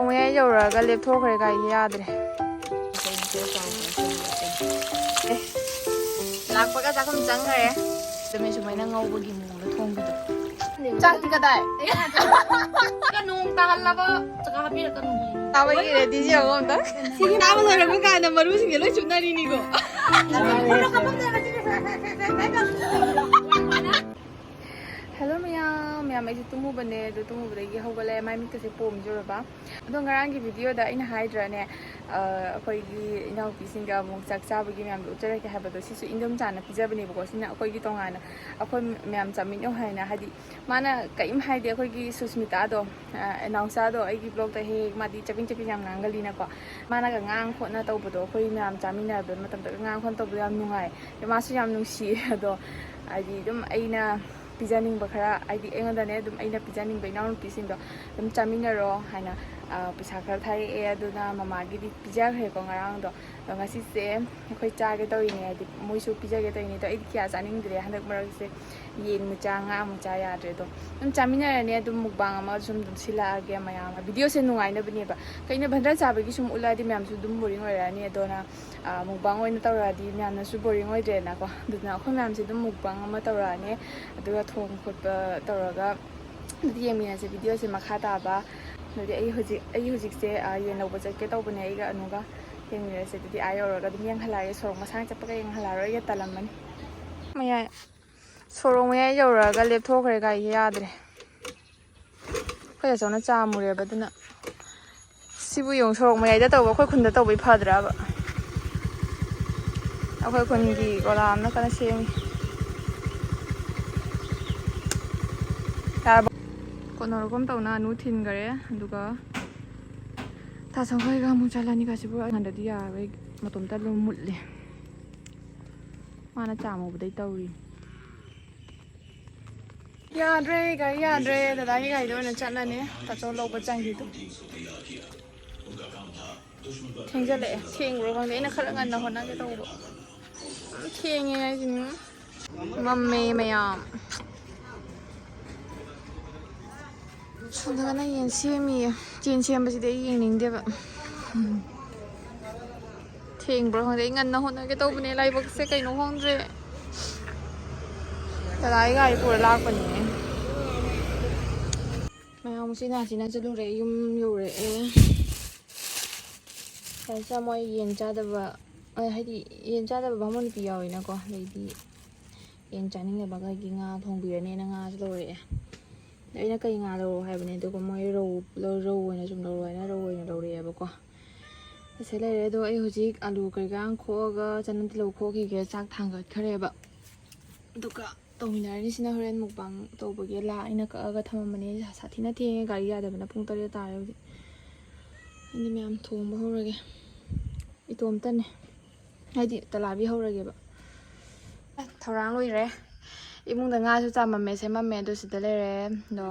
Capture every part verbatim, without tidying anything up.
ꯃꯌꯥꯏ ꯌꯧꯔꯛꯑꯒ ꯂꯦꯞꯊꯣꯛꯈ꯭ꯔꯦ, ꯒꯥꯔꯤꯁꯦ ꯌꯥꯗ꯭ꯔꯦ꯫ ꯑꯦ, ꯂꯥꯛꯄꯒ ꯆꯥꯛꯈꯨꯝ ꯆꯪꯈ꯭ꯔꯦ꯫ ꯆꯨꯝꯃꯦ, ꯁꯨꯃꯥꯏꯅ ꯉꯧꯕꯒꯤ ꯃꯑꯣꯡꯗ ꯊꯣꯡꯕꯤꯗꯣ꯫ ꯆꯥꯛꯇꯤ ꯀꯗꯥꯏ? ꯅꯣꯡ ꯇꯥꯍꯜꯂꯕ ꯆꯥꯛ ꯍꯥꯞꯄꯤꯔꯛꯀꯅꯨ꯫ ꯇꯥꯕꯒꯤ ready ꯁꯦ ꯌꯦꯡꯉꯣ ꯑꯝꯇ꯫ ꯁꯤꯒꯤ ꯇꯥꯕ ꯂꯣꯏꯔꯕ ꯀꯥꯟꯗ ꯃꯔꯨꯁꯤꯡꯁꯦ ꯂꯣꯏ ꯆꯨꯞꯅꯔꯤꯅꯤꯀꯣ꯫ Hello ꯃꯌꯥꯝ, ꯃꯌꯥꯝ ꯑꯩꯁꯦ ꯇꯨꯝꯃꯨꯕꯅꯦ, ꯑꯗꯨ ꯇꯨꯝꯃꯨꯕꯗꯒꯤ ꯍꯧꯒꯠꯂꯛꯑꯦ, ꯃꯥꯏ ꯃꯤꯠꯀꯁꯦ ꯄꯣꯝꯖꯨꯔꯕ꯫ ꯑꯗꯣ ꯉꯔꯥꯡꯒꯤ video ꯗ ꯑꯩꯅ ꯍꯥꯏꯗ꯭ꯔꯅꯦ, ꯑ, ꯑꯩꯈꯣꯏꯒꯤ ꯏꯅꯥꯎꯄꯤꯁꯤꯡꯒ ꯑꯃꯨꯛ ꯆꯥꯛ ꯆꯥꯕꯒꯤ ꯃꯌꯥꯝꯗꯣ ꯎꯠꯆꯔꯛꯀꯦ ꯍꯥꯏꯕꯗꯣ, ꯁꯤꯁꯨ ꯏꯟꯗꯣꯝꯆꯥꯅ ꯄꯤꯖꯕꯅꯦꯕꯀꯣ꯫ ꯁꯤꯅ ꯑꯩꯈꯣꯏꯒꯤ ꯇꯣꯉꯥꯟꯅ ꯑꯩꯈꯣꯏ ꯃꯌꯥꯝ ꯆꯥꯃꯤꯟꯅꯧ ꯍꯥꯏꯅ, ꯍꯥꯏꯗꯤ ꯃꯥꯅ ꯀꯔꯤꯝ ꯍꯥꯏꯗꯦ꯫ ꯑꯩꯈꯣꯏꯒꯤ ꯁꯨꯁꯃꯤꯇꯥꯗꯣ, ꯑ, ꯅꯥꯎꯆꯥꯗꯣ ꯑꯩꯒꯤ vlog ꯇ ꯍꯦꯛ ꯍꯦꯛ ꯃꯥꯗꯤ ꯆꯕꯤꯡ ꯆꯕꯤꯡ ꯌꯥꯝ ꯉꯥꯡꯒꯜꯂꯤꯅꯀꯣ꯫ ꯃꯥꯅꯒ ꯉꯥꯡ ꯈꯣꯠꯅ ꯇꯧꯕꯗꯣ ꯑꯩꯈꯣꯏ ꯃꯌꯥꯝ ꯆꯥꯃꯤꯟꯅꯕ ꯃꯇꯝꯗꯒ ꯉꯥꯡ ꯈꯣꯠꯅ ꯇꯧꯕꯗꯣ ꯌꯥꯝ ꯅꯨꯡꯉꯥꯏ꯫ ꯃꯥꯁꯨ ꯌꯥꯝ ꯅꯨꯡꯁꯤꯌꯦ꯫ ꯑꯗꯣ ꯍꯥꯏꯗꯤ ꯑꯗꯨꯝ ꯑꯩꯅ ꯄꯤꯖꯅꯤꯡꯕ ꯈꯔ, ꯍꯥꯏꯗꯤ ꯑꯩꯉꯣꯟꯗꯅꯦ ꯑꯗꯨꯝ ꯑꯩꯅ ꯄꯤꯖꯅꯤꯡꯕ ꯏꯅꯥꯎꯅꯨꯄꯤꯁꯤꯡꯗꯣ ꯑꯗꯨꯝ ꯆꯥꯃꯤꯟꯅꯔꯣ ꯍꯥꯏꯅ, ꯑ, ꯄꯩꯁꯥ ꯈꯔ ꯊꯥꯔꯛꯑꯦ꯫ ꯑꯗꯨꯅ ꯃꯃꯥꯒꯤꯗꯤ ꯄꯤꯖꯈ꯭ꯔꯦꯀꯣ ꯉꯔꯥꯡꯗꯣ꯫ ꯑꯗꯣ ꯉꯁꯤꯁꯦ ꯑꯩꯈꯣꯏ ꯆꯥꯒꯦ ꯇꯧꯔꯤꯅꯦ, ꯍꯥꯏꯗꯤ ꯃꯣꯏꯁꯨ ꯄꯤꯖꯒꯦ ꯇꯧꯔꯤꯅꯦ꯫ ꯑꯗꯣ ꯑꯩꯗꯤ ꯀꯌꯥ ꯆꯥꯅꯤꯡꯗ꯭ꯔꯦ ꯍꯟꯗꯛ ꯃꯔꯛꯁꯦ, ꯌꯦꯟ ꯃꯆꯥ, ꯉꯥ ꯃꯆꯥ ꯌꯥꯗ꯭ꯔꯦ꯫ ꯑꯗꯣ ꯑꯗꯨꯝ ꯆꯥꯃꯤꯟꯅꯔꯅꯤ, ꯑꯗꯨꯝ mukbang ꯑꯃ ꯁꯨꯝ ꯑꯗꯨꯝ ꯁꯤꯜꯂꯛꯑꯒꯦ ꯃꯌꯥꯝ꯫ Video ꯁꯦ ꯅꯨꯡꯉꯥꯏꯅꯕꯅꯦꯕ, ꯀꯩꯅꯣ ꯚꯟꯗ꯭ꯔ ꯆꯥꯕꯒꯤ ꯁꯨꯝ ꯎꯠꯂꯛꯑꯗꯤ ꯃꯌꯥꯝꯁꯨ ꯑꯗꯨꯝ boring ꯑꯣꯏꯔꯛꯑꯅꯤ꯫ ꯑꯗꯨꯅ, ꯑ, mukbang ꯑꯣꯏꯅ ꯇꯧꯔꯛꯑꯗꯤ ꯃꯌꯥꯝꯅꯁꯨ boring ꯑꯣꯏꯗ꯭ꯔꯦꯗꯅꯀꯣ꯫ ꯑꯗꯨꯅ ꯑꯩꯈꯣꯏ ꯃꯌꯥꯝꯁꯦ ꯑꯗꯨꯝ mukbang ꯑꯃ ꯇꯧꯔꯛꯑꯅꯤ, ꯑꯗꯨꯒ ꯊꯣꯡ ꯈꯣꯠꯄ ꯇꯧꯔꯒ ꯑꯗꯨꯗꯤ ꯌꯦꯡꯃꯤꯟꯅꯁꯦ video ꯁꯦ ꯃꯈꯥ ꯇꯥꯕ꯫ ꯑꯗꯨꯗꯤ ꯑꯩ ꯍꯧꯖꯤꯛ, ꯑꯩ ꯍꯧꯖꯤꯛꯁꯦ, ꯑ, ꯌꯦꯟ ꯂꯧꯕ ꯆꯠꯀꯦ ꯇꯧꯕꯅꯦ ꯑꯩꯒ ꯑꯅꯨꯒ꯫ ꯌꯦꯡꯃꯤꯟꯅꯁꯦ꯫ ꯑꯗꯨꯗꯤ ꯑꯥ ꯌꯧꯔꯒ ꯑꯗꯨꯝ ꯌꯦꯡꯍꯜꯂꯛꯑꯒꯦ, ꯁꯣꯔꯣꯛ ꯃꯁꯥꯡ ꯆꯠꯄꯒ ꯌꯦꯡꯍꯜꯂꯛꯑꯔꯣꯏꯒꯦ, ꯇꯜꯂꯝꯃꯅꯤ꯫ ꯃꯌꯥꯏ, ꯁꯣꯔꯣꯛ ꯃꯌꯥꯏ ꯌꯧꯔꯛꯑꯒ ꯂꯦꯞꯊꯣꯛꯈ꯭ꯔꯦ, ꯒꯥꯔꯤꯁꯦ ꯌꯥꯗ꯭ꯔꯦ꯫ ꯑꯩꯈꯣꯏ ꯑꯆꯧꯅ ꯆꯥꯃꯨꯔꯦꯕ, ꯑꯗꯨꯅ ꯁꯤꯕꯨ ꯌꯦꯡꯉꯨ, ꯁꯣꯔꯣꯛ ꯃꯌꯥꯏꯗ ꯇꯧꯕ, ꯑꯩꯈꯣꯏ ꯈꯨꯟꯗ ꯇꯧꯕꯩ ꯐꯗ꯭ꯔꯕ? ꯑꯩꯈꯣꯏ ꯈꯨꯟꯒꯤ ꯒꯣꯂꯥꯝꯅ ꯀꯟꯅ ꯁꯦꯝꯃꯤ꯫ ꯌꯥꯔꯕꯣ? ꯀꯣꯟꯅꯔꯒꯨꯝ ꯇꯧꯅ ꯑꯅꯨ ꯊꯤꯟꯈꯔꯦ, ꯑꯗꯨꯒ ꯇꯥꯆꯧꯈꯣꯏꯒ ꯑꯃꯨꯛ ꯆꯠꯂꯅꯤ꯫ ꯀꯥꯁꯤꯕꯨ ꯑꯩꯉꯣꯟꯗꯗꯤ ꯌꯥꯔꯔꯣꯏ, ꯃꯇꯣꯝꯇ ꯑꯗꯨꯝ ꯃꯨꯠꯂꯦ꯫ ꯃꯥꯅ ꯆꯥꯃꯨꯕꯗꯩ ꯇꯧꯔꯤ꯫ ꯌꯥꯗ꯭ꯔꯦ, ꯒꯥꯔꯤ ꯌꯥꯗ꯭ꯔꯦ꯫ ꯗꯗꯥꯒꯤ ꯒꯥꯔꯤꯗ ꯑꯣꯏꯅ ꯆꯠꯂꯅꯤ꯫ ꯇꯥꯆꯧ ꯂꯧꯕ ꯆꯪꯈꯤꯗꯨ꯫ ꯊꯦꯡꯖꯜꯂꯛꯑꯦ꯫ ꯊꯦꯡꯕ꯭ꯔꯣ ꯈꯪꯗꯦ꯫ ꯑꯩꯅ ꯈꯔ ꯉꯟꯅ ꯍꯣꯠꯅꯒꯦ ꯇꯧꯕ꯫ ꯌꯥꯝ ꯊꯦꯡꯉꯦ ꯍꯥꯏꯁꯤꯅꯤ꯫ ꯃꯝꯃꯦ ꯃꯌꯥꯝ꯫ ꯁꯣꯝꯗꯅ ꯌꯦꯟ ꯁꯦꯝꯃꯤꯌꯦ꯫ ꯌꯦꯟ ꯁꯦꯝꯕꯁꯤꯗꯤ ꯑꯩ ꯌꯦꯡꯅꯤꯡꯗꯦꯕ꯫ ꯊꯦꯡꯕ꯭ꯔꯥ ꯈꯪꯗꯦ꯫ ꯑꯩ ꯉꯟꯅ ꯍꯣꯠꯅꯒꯦ ꯇꯧꯕꯅꯦ꯫ ꯂꯥꯏꯕꯛꯁꯦ ꯀꯩꯅꯣ ꯈꯪꯗ꯭ꯔꯦ꯫ ꯗꯗꯥꯒꯤ ꯒꯥꯔꯤ ꯄꯨꯔ ꯂꯥꯛꯄꯅꯦ꯫ ꯃꯌꯥꯝ ꯎꯆꯤꯟ ꯅꯥꯆꯤꯟꯅ ꯆꯠꯂꯨꯔꯦ꯫ ꯌꯨꯝ ꯌꯧꯔꯛꯑꯦ꯫ ꯁꯤꯗ ꯃꯣꯏ ꯌꯦꯟ ꯆꯥꯗꯕ, ꯑ, ꯍꯥꯏꯗꯤ ꯌꯦꯟ ꯆꯥꯗꯕ ꯕꯥꯃꯣꯟ ꯅꯨꯄꯤ ꯌꯥꯎꯋꯦꯅꯀꯣ꯫ ꯑꯗꯩꯗꯤ ꯌꯦꯟ ꯆꯥꯅꯤꯡꯗꯕꯈꯩꯒꯤ ꯉꯥ ꯊꯣꯡꯕꯤꯔꯅꯦꯅ ꯉꯥꯁꯨ ꯂꯧꯔꯛꯑꯦ꯫ ꯑꯗ ꯑꯩꯅ ꯀꯩ ꯉꯥ ꯂꯧꯔꯛꯑꯣ ꯍꯥꯏꯕꯅꯦ꯫ ꯑꯗꯨꯒ ꯃꯣꯏ ꯔꯧ, ꯔꯧ ꯑꯣꯏꯅ ꯁꯨꯝ ꯂꯧꯔꯛꯑꯣ ꯍꯥꯏꯅ ꯔꯧ ꯑꯣꯏꯅ ꯂꯧꯔꯛꯑꯦꯕꯀꯣ꯫ ꯑꯁꯤ ꯂꯩꯔꯦ꯫ ꯑꯗꯣ ꯑꯩ ꯍꯧꯖꯤꯛ ꯑꯂꯨ ꯀꯩꯀꯥ ꯈꯣꯛꯑꯒ ꯆꯅꯝ ꯇꯤꯜꯍꯧ ꯈꯣꯛꯈꯤꯒꯦ꯫ ꯆꯥꯛ ꯊꯥꯡꯒꯠꯈ꯭ꯔꯦꯕ꯫ ꯑꯗꯨꯒ ꯇꯧꯃꯤꯟꯅꯔꯅꯤ꯫ ꯁꯤꯅ ꯍꯣꯔꯦꯟ ꯃꯨꯛꯕꯥꯡ ꯇꯧꯕꯒꯤ ꯂꯥ ꯑꯩꯅ ꯀꯛꯑꯒ ꯊꯝꯃꯝꯕꯅꯦ꯫ ꯁꯥꯊꯤꯅ ꯊꯦꯡꯉꯦ꯫ ꯒꯥꯔꯤ ꯌꯥꯗꯕꯅ ꯄꯨꯡ ꯇꯔꯦꯠ ꯇꯥꯔꯦ ꯍꯧꯖꯤꯛ꯫ ꯑꯩꯗꯤ ꯃꯌꯥꯝ ꯊꯣꯡꯕ ꯍꯧꯔꯒꯦ꯫ ꯏꯇꯣꯝꯇꯅꯦ꯫ ꯍꯥꯏꯗꯤ ꯇꯂꯥꯕꯤ ꯍꯧꯔꯒꯦꯕ꯫ ꯊꯧꯔꯥꯡ ꯂꯣꯏꯔꯦ꯫ ꯏꯃꯨꯡꯗ ꯉꯥꯁꯨ ꯆꯥꯝꯃꯝꯃꯦ, ꯁꯦꯝꯃꯝꯃꯦ꯫ ꯑꯗꯨ ꯁꯤꯗ ꯂꯩꯔꯦ꯫ ꯑꯗꯣ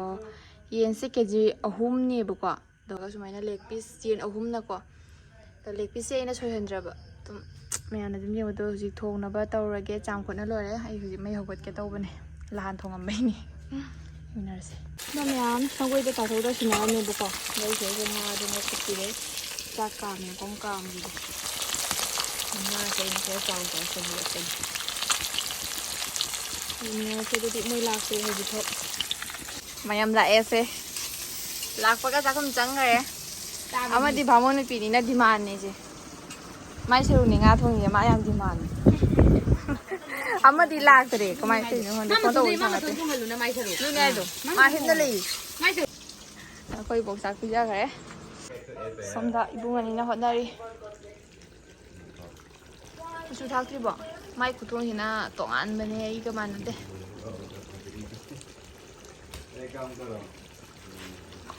ꯌꯦꯟꯁꯦ ꯀꯦ ꯖꯤ ꯑꯍꯨꯝꯅꯦꯕꯀꯣ꯫ ꯑꯗꯨꯒ ꯁꯨꯃꯥꯏꯅ ꯂꯦꯒ ꯄꯤꯁ ꯌꯦꯟ ꯑꯍꯨꯝꯅꯀꯣ꯫ ꯑꯗꯣ ꯂꯦꯒ ꯄꯤꯁꯁꯦ ꯑꯩꯅ ꯁꯣꯏꯍꯟꯗ꯭ꯔꯕ꯫ ꯑꯗꯨꯝ ꯃꯌꯥꯝꯅ ꯑꯗꯨꯝ ꯌꯦꯡꯕꯗꯣ ꯍꯧꯖꯤꯛ ꯊꯣꯡꯅꯕ ꯇꯧꯔꯒꯦ꯫ ꯆꯥꯝ ꯈꯣꯠꯅ ꯂꯣꯏꯔꯦ꯫ ꯑꯩ ꯍꯧꯖꯤꯛ ꯃꯩ ꯍꯧꯒꯠꯀꯦ ꯇꯧꯕꯅꯦ꯫ ꯂꯥꯟ ꯊꯣꯡꯉꯝꯕꯩꯅꯦ꯫ ꯌꯦꯡꯅꯔꯁꯦ꯫ ꯑꯗꯣ ꯃꯌꯥꯝ ꯁꯪꯒꯣꯏꯗ ꯇꯥꯊꯣꯛ ꯇꯥꯁꯤꯟꯅꯔꯝꯃꯦꯕꯀꯣ꯫ ꯑꯗꯣ ꯑꯩꯁꯦ ꯑꯩꯁꯦ ꯉꯥꯗꯣ ꯉꯧꯈꯠꯄꯤꯔꯦ꯫ ꯆꯥꯛ ꯀꯥꯝꯃꯦ꯫ ꯀꯣꯝ ꯀꯥꯝꯈꯤꯒꯦ꯫ ꯉꯥꯁꯦ ꯑꯩꯅ ꯈꯔ ꯆꯥꯎ ꯆꯥꯎ ꯁꯣꯏꯍꯜꯂꯛꯀꯅꯤ꯫ ꯌꯦꯡꯅꯔꯁꯦ ꯑꯗꯨꯗꯤ ꯃꯣꯏ ꯂꯥꯛꯇ꯭ꯔꯤ ꯍꯧꯖꯤꯛꯐꯥꯎ꯫ ꯃꯌꯥꯝ ꯂꯥꯛꯑꯦꯁꯦ꯫ ꯂꯥꯛꯄꯒ ꯆꯥꯛꯈꯨꯝ ꯆꯪꯈ꯭ꯔꯦ꯫ ꯆꯥꯕꯒꯤ꯫ ꯑꯃꯗꯤ ꯕꯥꯃꯣꯟ ꯅꯨꯄꯤꯅꯤꯅ ꯗꯤꯃꯥꯟꯅꯦꯁꯦ꯫ ꯃꯥꯏ ꯁꯔꯨꯛꯅꯦ ꯉꯥ ꯊꯣꯡꯉꯤꯁꯦ, ꯃꯥ ꯌꯥꯝ ꯗꯤꯃꯥꯟꯅꯦ꯫ ꯑꯃꯗꯤ ꯂꯥꯛꯇꯔꯦ, ꯀꯃꯥꯏꯅ ꯇꯧꯔꯤꯅꯣ ꯈꯪꯗꯦ꯫ ꯃꯥ ꯐꯣꯟ ꯇꯧꯕꯁꯨ ꯃꯇꯣꯟꯗꯩ ꯃꯥ ꯃꯇꯣꯟ ꯊꯥꯡꯒꯠꯇꯦ꯫ ꯊꯣꯡꯍꯜꯂꯨꯅ ꯃꯥꯏ ꯁꯔꯨꯛ꯫ ꯑꯗꯨꯅꯦ ꯍꯥꯏꯗꯣ꯫ ꯑꯥ, ꯃꯥ ꯃꯥ ꯍꯦꯟꯅ ꯊꯣꯡꯍꯜꯂꯨ꯫ ꯂꯩ꯫ ꯃꯥꯏ ꯁꯔꯨꯛ꯫ ꯑꯩꯈꯣꯏ ꯏꯕꯣꯛ ꯆꯥꯛ ꯄꯤꯖꯈ꯭ꯔꯦ꯫ ꯁꯣꯝꯗ ꯏꯕꯨꯡ ꯑꯅꯤꯅ ꯍꯣꯠꯅꯔꯤ꯫ ꯀꯨꯆꯨ ꯊꯥꯛꯇ꯭ꯔꯤꯕꯣ? ꯃꯥꯏ ꯈꯨꯊꯣꯡꯁꯤꯅ ꯇꯣꯉꯥꯟꯕꯅꯦ, ꯑꯩꯒ ꯃꯥꯟꯅꯗꯦ꯫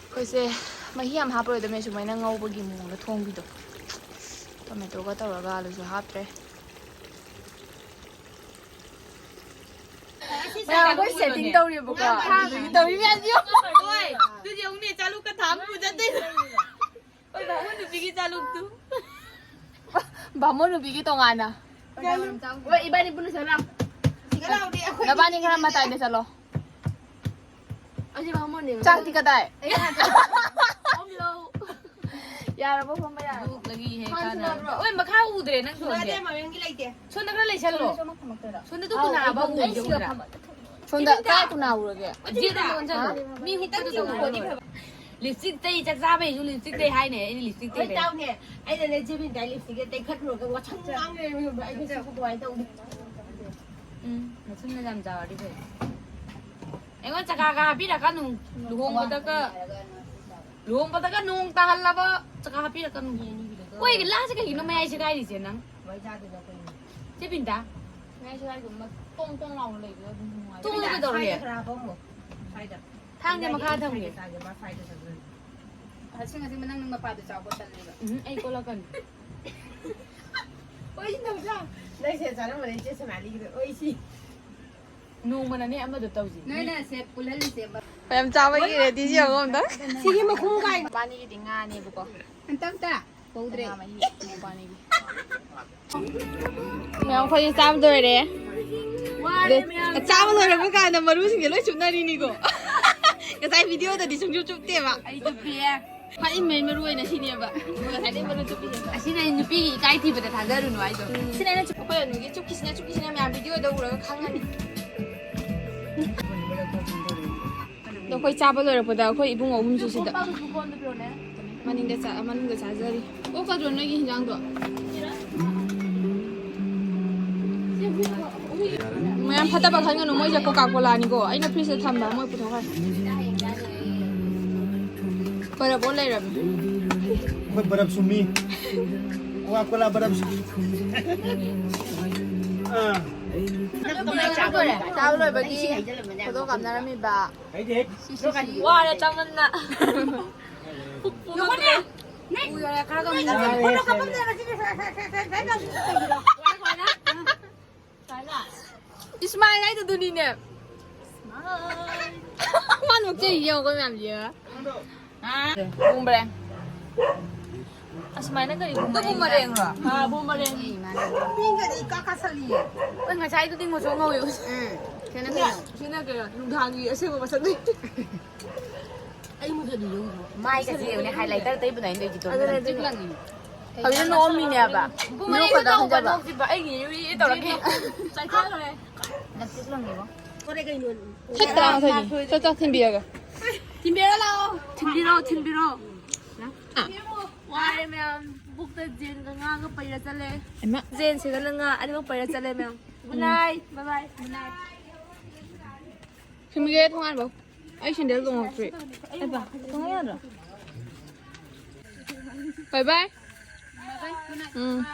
ꯑꯩꯈꯣꯏꯁꯦ ꯃꯍꯤ ꯌꯥꯝ ꯍꯥꯞꯄꯔꯣꯏꯗꯕꯅꯦ, ꯁꯨꯃꯥꯏꯅ ꯉꯧꯕꯒꯤ ꯃꯑꯣꯡꯗ ꯊꯣꯡꯕꯤꯗꯣ꯫ ꯇꯣꯃꯦꯇꯣꯒ ꯇꯧꯔꯒ ꯑꯂꯨꯁꯨ ꯍꯥꯞꯇ꯭ꯔꯦ꯫ ꯃꯌꯥꯝ ꯑꯩꯈꯣꯏ ꯁꯦꯠꯇꯤꯡ ꯇꯧꯔꯤꯕꯀꯣ꯫ ꯑꯗꯨꯗꯨꯒꯤ ꯇꯧꯔꯤ ꯃꯌꯥꯝꯁꯦ ꯌꯦꯡꯉꯣ꯫ ꯍꯣꯏ, ꯑꯗꯨꯗꯤ ꯌꯦꯡꯉꯨꯅꯦ, ꯆꯥꯂꯨꯛꯀ ꯊꯥꯡ ꯄꯨꯖꯗꯣꯏꯅꯣ꯫ ꯍꯣꯏ, ꯕꯥꯃꯣꯟ ꯅꯨꯄꯤꯒꯤ ꯆꯥꯂꯨꯛꯇꯨ꯫ ꯕꯥꯃꯣꯟ ꯅꯨꯄꯤꯒꯤ ꯇꯣꯉꯥꯟꯅ꯫ ꯍꯣꯏ, ꯏꯕꯥꯅꯤ ꯄꯨꯟꯅ ꯆꯠꯂꯣ꯫ ꯅꯕꯥꯅꯤ ꯈꯔ ꯃꯇꯥꯏꯗ ꯆꯠꯂꯣ꯫ ꯆꯥꯛꯇꯤ ꯀꯗꯥꯏ? ꯌꯥꯔꯕꯣ, ꯐꯝꯕ ꯌꯥꯔꯕꯣ? ꯂꯒꯤ ꯍꯦ ꯀꯥꯟꯅ꯫ ꯑꯣꯏ, ꯃꯈꯥ ꯎꯗ꯭ꯔꯦ ꯅꯪ ꯁꯣꯝꯁꯦ꯫ ꯃꯌꯨꯝꯒꯤ ꯂꯩꯇꯦ꯫ ꯁꯣꯝꯗ ꯈꯔ ꯂꯩꯁꯜꯂꯣ꯫ ꯁꯣꯝꯗ ꯇꯨ ꯀꯅꯥ ꯐꯝ ꯎꯏꯗꯣ ꯈꯔ꯫ ꯁꯣꯝꯗ ꯀꯥꯏ ꯀꯅꯥ ꯎꯔꯒꯦ? ꯖꯤꯠ ꯑꯃ ꯑꯣꯟꯁꯜꯂꯣ꯫ ꯃꯤ ꯍꯨꯛꯄꯗꯨ ꯇꯧꯔꯣ꯫ ꯂꯤꯞꯁꯇꯤꯛ ꯇꯩ, ꯆꯥꯛ ꯆꯥꯕꯩꯁꯨ ꯂꯤꯞꯁꯇꯤꯛ ꯇꯩ ꯍꯥꯏꯅꯦ꯫ ꯑꯩꯗꯤ ꯂꯤꯞꯁꯇꯤꯛ ꯍꯣꯏ, ꯇꯩꯔꯦ꯫ ꯇꯥꯎꯅꯦ꯫ ꯑꯩꯅꯅꯦ ꯖꯦꯕꯤꯟꯗꯥꯏ ꯂꯤꯞꯁꯇꯤꯛꯁꯦ ꯇꯩꯈꯠꯂꯨꯔꯒ ꯉꯁꯝ ꯉꯥꯡ ꯂꯩꯔꯝꯃꯦ ꯈꯪꯕ꯭ꯔꯥ? ꯑꯩꯗꯤ ꯁꯤꯕꯨ ꯀꯃꯥꯏꯅ ꯇꯧꯅꯤ? ꯎꯝ, ꯃꯊꯨꯟꯗ ꯌꯥꯝ ꯆꯥꯎꯔꯗꯤ ꯐꯩ꯫ ꯑꯩꯉꯣꯟꯗ ꯆꯀꯥꯒ ꯍꯥꯞꯄꯤꯔꯛꯀꯅꯨ꯫ ꯂꯨꯍꯣꯡꯕꯗꯒ, ꯂꯨꯍꯣꯡꯕꯗꯒ ꯅꯣꯡ ꯇꯥꯍꯜꯂꯕ ꯆꯀꯥ ꯍꯥꯞꯄꯤꯔꯛꯀꯅꯨ꯫ ꯀꯣꯏꯒ ꯂꯥꯁꯦ ꯀꯩꯒꯤꯅꯣ ꯃꯌꯥꯏ ꯁꯦꯒꯥꯏꯔꯤꯁꯦ ꯅꯪ? ꯆꯦ ꯕꯤꯟꯗꯥ? ꯃꯌꯥꯏ ꯁꯦꯒꯥꯏꯔꯤꯗꯣ ꯇꯣꯡ ꯇꯣꯡ ꯂꯥꯎꯅ ꯂꯩꯕꯗꯣ ꯑꯗꯨꯝ ꯅꯨꯡꯉꯥꯏ꯫ ꯇꯣꯡꯉꯒ ꯀꯩꯗꯧꯔꯒꯦ? ꯁ꯭ꯋꯥꯏꯗ ꯈꯔ ꯍꯥꯞꯄꯝꯃꯣ꯫ ꯊꯥꯡꯁꯦ ꯃꯈꯥ ꯊꯝꯒꯦ꯫ ꯑꯁꯦꯡ ꯑꯁꯦꯡꯕ ꯅꯪ ꯃꯄꯥꯗꯣ ꯆꯥꯎꯕ ꯇꯜꯂꯦꯕ꯫ ꯎꯝ, ꯑꯩ ꯀꯣꯠꯂꯛꯀꯅꯤ꯫ ꯑꯣꯏꯁꯤ ꯇꯧꯗ꯭ꯔꯥ? ꯅꯪꯁꯦ ꯆꯥꯔꯝꯕꯅꯦ ꯏꯆꯦ ꯁꯣꯅꯥꯂꯤꯒꯤꯗꯣ꯫ ꯑꯣꯏꯁꯤ꯫ ꯅꯣꯡꯃꯅꯅꯦ ꯑꯃꯗꯣ ꯇꯧꯁꯤ꯫ ꯅꯣꯏꯅ ꯁꯦ ꯄꯨꯜꯍꯜꯂꯤꯁꯦ꯫ ꯃꯌꯥꯝ ꯆꯥꯕꯒꯤ ꯔꯦꯗꯤꯁꯤ ꯌꯦꯡꯉꯣ ꯑꯝꯇ꯫ ꯁꯤꯒꯤ ꯃꯈꯨꯝ ꯀꯥꯏ? ꯃꯕꯥꯅꯤꯒꯤꯗꯤ ꯉꯥꯅꯦꯕꯀꯣ꯫ ꯑꯝꯇ ꯑꯝꯇ ꯀꯧꯗ꯭ꯔꯦ꯫ ꯉꯥ ꯃꯍꯤ ꯃꯕꯥꯅꯤꯒꯤ꯫ ꯃꯌꯥꯝ ꯑꯩꯈꯣꯏꯁꯦ ꯆꯥꯕ ꯂꯣꯏꯔꯦ꯫ ꯋꯥꯔꯦ ꯃꯌꯥꯝ꯫ ꯆꯥꯕ ꯂꯣꯏꯔꯛꯄ ꯀꯥꯟꯗ ꯃꯔꯨꯁꯤꯡꯁꯦ ꯂꯣꯏ ꯆꯨꯞꯅꯔꯤꯅꯤꯀꯣ꯫ ꯉꯁꯥꯏ ꯚꯤꯗꯤꯑꯣꯗꯗꯤ ꯁꯨꯡꯆꯨꯞ ꯆꯨꯞꯇꯦꯕ꯫ ꯑꯩ ꯆꯨꯞꯄꯤꯌꯦ꯫ ꯈ꯭ꯋꯥꯏ ꯃꯦꯟ ꯃꯔꯨ ꯑꯣꯏꯅ ꯁꯤꯅꯦꯕ꯫ ꯉꯁꯥꯏꯗꯩ ꯃꯔꯨ ꯆꯨꯞꯄꯤꯁꯦ꯫ ꯑꯁꯤꯅ ꯅꯨꯄꯤꯒꯤ ꯏꯀꯥꯏ ꯊꯤꯕꯗ ꯊꯥꯖꯔꯨꯅꯨ ꯍꯥꯏꯗꯣ꯫ ꯁꯤꯅ ꯑꯩꯅ ꯆꯨꯞ-, ꯑꯩꯈꯣꯏ ꯑꯅꯨꯒꯤ ꯆꯨꯞꯈꯤꯁꯤꯅ ꯆꯨꯞꯈꯤꯁꯤꯅ ꯃꯌꯥꯝ ꯚꯤꯗꯤꯑꯣꯗ ꯎꯔꯒ ꯈꯪꯉꯅꯤ꯫ ꯑꯗꯣ ꯑꯩꯈꯣꯏ ꯆꯥꯕ ꯂꯣꯏꯔꯛꯄꯗ ꯑꯩꯈꯣꯏ ꯏꯕꯨꯡ ꯑꯍꯨꯝꯁꯨ ꯁꯤꯗ ꯃꯅꯤꯡꯗ ꯆꯥ-, ꯃꯅꯨꯡꯗ ꯆꯥꯖꯔꯤ꯫ ꯑꯣꯛꯀꯗ꯭ꯔꯣ ꯅꯣꯏꯒꯤ ꯍꯤꯟꯖꯥꯡꯗꯣ? ꯃꯌꯥꯝ ꯐꯠꯇꯕ ꯈꯟꯒꯅꯨ, ꯃꯣꯏꯁꯦ ꯀꯣꯀꯥ ꯀꯣꯂꯥꯅꯤꯀꯣ꯫ ꯑꯩꯅ ꯐ꯭ꯔꯤꯖꯇ ꯊꯝꯕ, ꯃꯣꯏ ꯄꯨꯊꯣꯛꯈ꯭ꯔꯦ꯫ ꯕꯔꯞ ꯑꯣꯟ ꯂꯩꯔꯝꯃꯦ꯫ ꯑꯩꯈꯣꯏ ꯕꯔꯞ ꯁꯨꯝꯃꯤ꯫ ꯀꯣꯀꯥ ꯀꯣꯂꯥ ꯕꯔꯞ ꯁꯨꯝꯃꯤ꯫ ꯑꯥ꯫ ꯆꯥꯕ ꯂꯣꯏꯔꯦ꯫ ꯆꯥꯕ ꯂꯣꯏꯕꯒꯤ ꯐꯣꯇꯣ ꯀꯥꯞꯅꯔꯝꯃꯤꯕ꯫ ꯋꯥꯔꯦ ꯆꯥꯃꯟꯅ꯫ ꯄꯨꯛ ꯄꯨ ꯉꯝꯗ꯭ꯔꯦ꯫ ꯎ ꯌꯥꯔꯦ, ꯈꯔꯒ ꯃꯨꯟꯒꯔꯦ꯫ ꯏꯁꯃꯥꯏꯜ ꯍꯥꯏꯗꯨꯗꯨꯅꯤꯅꯦ꯫ ꯃꯥ ꯅꯣꯛꯆꯩ ꯌꯦꯡꯉꯣ ꯑꯩꯈꯣꯏ ꯃꯌꯥꯝ ꯌꯦꯡꯉ꯫ ꯄꯨꯡ ꯕ꯭ꯔꯦꯡ꯫ ꯑꯁꯨꯃꯥꯏꯅ ꯀꯔꯤꯒꯨꯝꯕ ꯕꯨꯃꯔꯦꯡꯔꯣ? ꯑꯥ, ꯕꯨꯃꯔꯦꯡ꯫ ꯃꯤꯒꯗꯤ ꯏꯀꯥ ꯀꯥꯁꯜꯂꯤꯌꯦ꯫ ꯑꯩꯈꯣꯏ ꯉꯁꯥꯏꯗꯨꯗꯤ ꯉꯧꯁꯣꯛ ꯉꯧꯋꯤ꯫ ꯎꯝ, ꯁꯤꯅ ꯀꯩꯅꯣ? ꯁꯤꯅ ꯀꯩꯅꯣ? ꯅꯨꯡꯗꯥꯡꯒꯤ ꯑꯁꯦꯡꯕ ꯃꯁꯛꯅꯤ꯫ ꯑꯩ ꯃꯨꯊꯠꯂꯤꯌꯦ ꯍꯧꯖꯤꯛ꯫ ꯃꯥꯏꯒꯁꯦ ꯌꯦꯡꯉꯨꯅꯦ, highlighter ꯇꯩꯕꯅ ꯑꯩꯅ ꯇꯧꯔꯤꯁꯦ ꯑꯗꯨꯅꯦ, ꯇꯣꯟ ꯇꯣꯟ꯫ ꯍꯧꯖꯤꯛ ꯅꯣꯛꯑꯝꯃꯤꯅꯦꯕ꯫ ꯕꯨꯃꯔꯦꯡꯗ ꯅꯣꯛꯀꯗꯕ ꯇꯧꯕ ꯍꯟꯖꯕ꯫ ꯅꯣꯛꯁꯤꯕ ꯑꯩꯒꯤ ꯌꯨꯏ ꯇꯧꯔꯛꯀꯦ꯫ ꯆꯥꯏꯊꯈ꯭ꯔꯦ꯫ ꯅꯞꯇꯤꯛ ꯂꯪꯉꯤꯕꯣ꯫ ꯁꯤ ꯇꯔꯥꯃꯥꯊꯣꯏꯅꯤ꯫ ꯆꯠ ꯆꯠ ꯊꯤꯟꯕꯤꯔꯒ꯫ ꯊꯤꯟꯕꯤꯔꯣ ꯂꯥꯛꯑꯣ꯫ ꯊꯤꯟꯕꯤꯔꯣ, ꯊꯤꯟꯕꯤꯔꯣ꯫ ꯋꯥꯔꯦ ꯃꯌꯥꯝ꯫ ꯄꯨꯛꯇ ꯖꯦꯟꯒ ꯉꯥꯒ ꯄꯩꯔ ꯆꯠꯂꯦ꯫ ꯍꯩꯃꯥ꯫ ꯖꯦꯟ ꯁꯤꯗꯅ ꯉꯥ ꯑꯅꯤꯃꯛ ꯄꯩꯔ ꯆꯠꯂꯦ ꯃꯌꯥꯝ꯫ Good night, bye bye, good night꯫ ꯊꯤꯟꯕꯤꯒꯦ ꯊꯣꯡꯒꯥꯟꯐꯧ꯫ ꯑꯩ ꯁꯦꯟꯗꯜ ꯇꯣꯡꯉꯛꯇ꯭ꯔꯤ꯫ ꯍꯩꯃꯥ, ꯇꯣꯡꯉꯛ ꯌꯥꯗ꯭ꯔꯣ? Bye bye꯫ ꯎꯝ꯫